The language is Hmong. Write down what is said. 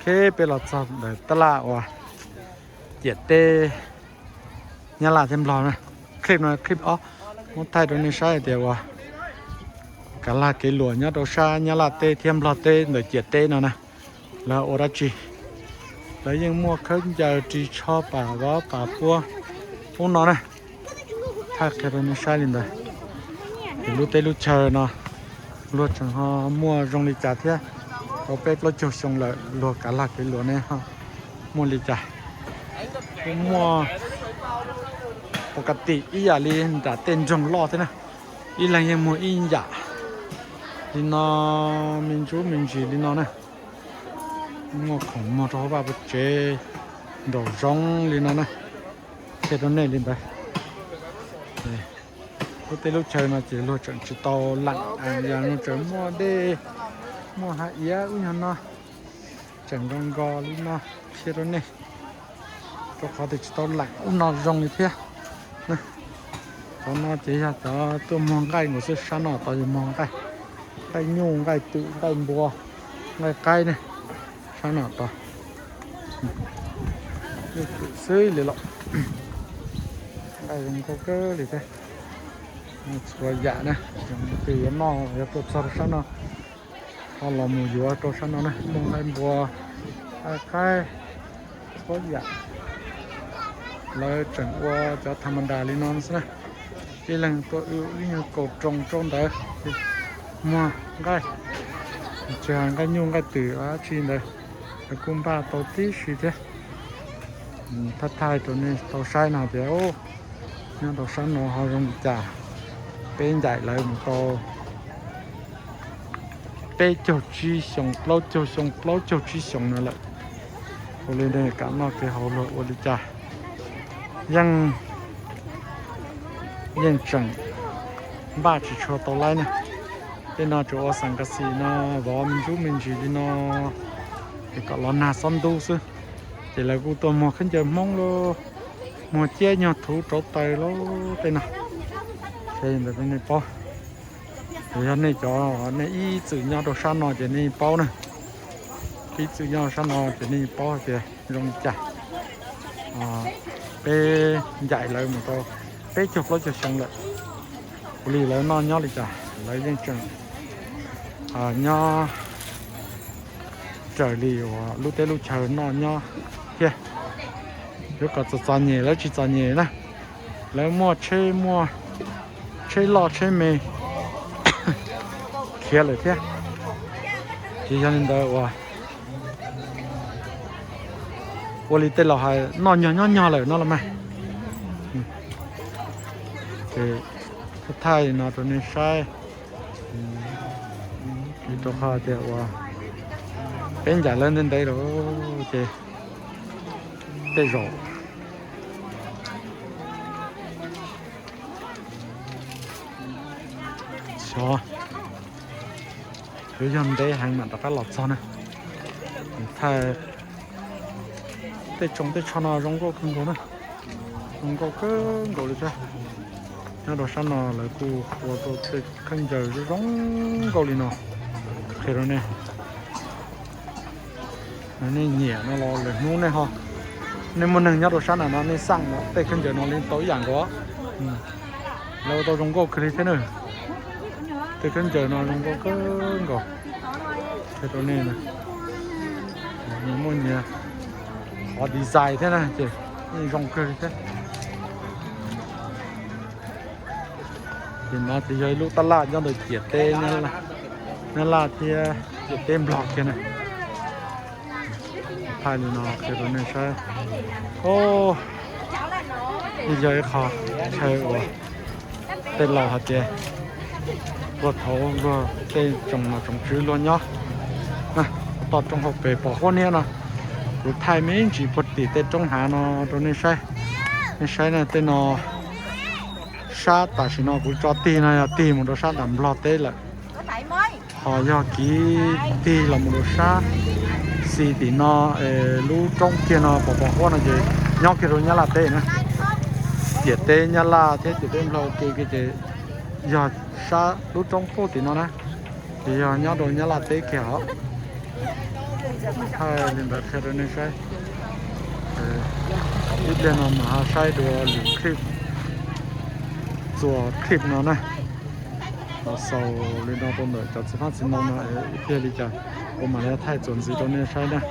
Peb los txog ntawm tab laj uas ciam teb Nyab Laj thiab Nplog na. Clip no clip ob, muab thaij rau nej saib hais tias uas kav lag kev luam nyob rau sab Nyab Laj teb thiab Nplog teb ntawm ciam teb no na, lawv ua dab tsi? Lawv yeej muaj khaub ncaws ris tsho pam vov pam puab ub no na. Thaij qhia rau nej saib li ntawd. Ces lub teb lub chaw no luag tseem ho muaj zoo li cas thiab? Tau peb plaub caug xyoo lawm luag kav lag kev luam ne ho muaj li cas? Kuj muaj pov ka tim ib yam li nram tej nroog loj thiab na, ib leeg yeej muag ib yam li no, me ntsuj me ntsis li no na. Muaj khoom muag rau hauv vaj hauv tsev nraum zoov li no na. Qhia rau nej li ntawd. Lub teb lub chaw no ces luag tseem tsis tau leem, yog no tseem muaj dej, muaj hav iav ub nyuag no, tseem nkaus nkaus li no qhia rau nej, rau qhov tias tsis tau leem ub no zoo li thiab. Cov no ces yog cov tuaj muag nqaij nkaus xwb, sab no tod yog muag nqaij, nqaij nyuj, nqaij twm, nqaij npua, nqaij qaib ne, sab no tod. Nyuj twm xwb li los, nqaij zoo nkauj kawg li thiab. Txhua yam na, tus yuav noj yuav tuaj txog rau sab no, ho los mus yuav rau sab no na, muaj nqaij npua, nqaij qaib, txhua yam. Lawv tseem ua cov tham ma das li no xwb na. Ib leeg tuaj wb ib nyuag kaum roos rau ntawd, muag nqaij, tsis hais nqaij nyuj nqaij twm dab tsi ntawd, lawv kuj npaj tau tib si thiab. Thaij thaij rau nej tau saib no tias nyob rau sab no ho zoo li cas. Peb ncaim lawv mus tau peb caug tsib xyoo, plaub caug xyoo, plaub caug tsib xyoo no lawm. Ua li nej kev noj kev haus luag ua li cas? Yeej, yeej tseem npaj tsis tshua tau laib na. Tej no tsuas ua xeem kas xim no, vov me ntsuj me ntsis li no, es kom los nag xob ntub xwb. Ces lawv kuj tuaj muag khaub ncaws Hmoob los, muag ciab nyuag thuv rauv taws los tej no. Ces ntawd nej paub. Yog nej cov, nej ib txwm nyob rau sab no ces nej paub na. Ib txwm nyob sab no ces nej paub tias zoo li cas. Peb ncaim lawv mus rau peb caug plaub caug xyoo lawm. Ua li lawv noj nyob li cas, lawv yeej tseem nyob raws li uas lub teb lub chaw noj nyob thiab. Yuav kom txom txom nyem lawv tsis txom nyem na. Lawv muaj tsheb, muaj tsheb loj tsheb me khiav lawm thiab. Ces yog li ntawd uas ua li tej laus hais noj nyog nyob nyog lawm no los mas. Ces thaij no rau nej saib, vim rau qhov tias uas peb ncaim lawv ntev ntev lawm ces tej zaum xyov yuav yog ntev heev mam rov qab los txog na. Thaij tej tsoos tej tsho no zoo nkauj kawg nkaus na, zoo nkauj kawg nkaus li thiab. Nyob rau sab no lawv kuj ua tau tej khaub ncaws zoo zoo nkauj li no qhia rau nej. Nej nyiam no los lwm hnub nej ho, nej muaj neeg nyob rau sab nram no nej xaj tej khaub ncaws no li tau ib yam nkaus. Lawv ua tau zoo nkauj kawg li thiab na. Tej khaub ncaws no zoo nkauj kawg nkaus. Qhia rau nej, nws muaj nyias qhov design thiab na ces yeej zoo kawg li thiab. Ces no ces yog ib lub tab laj nyob ntawm ciam teb Nyab Laj thiab ciam teb Nplog kiag na. Thaij li no qhia rau nej saib. Yog ib qho chaw uas tej laus hais tias luag thaud luag tej tsoom nom tsoom tswv luag nyob. Toj roob hauv pes pos huab niab no, kuv thaij me ntsis puag tim tej roob hav no rau nej saib. Nej saib na, tej no sab tam sim no kuv tso tig no yog tig mus rau sab nram Nplog teb lawm. Ho yog kiv tig los mus rau sab xis tim no, lub roob kiag no pos pos huab no ces nyob kiag rau Nyab Laj teb na. Ciam teb Nyab Laj thiab ciam teb Nplog ua ke kiag ces yog sab lub roob puag tim no na, ces yog nyob rau Nyab Laj teb kiag os. Thaij li ntawd qhia rau nej saib. Ib pliag no mas ho saib dua lwm clip, txuas clip no na. Los xaus li no rau ntawm cov txiv fab txiv ntoo no, ib pliag li cas kuv mam li thaij txuas ntxiv rau nej saib na.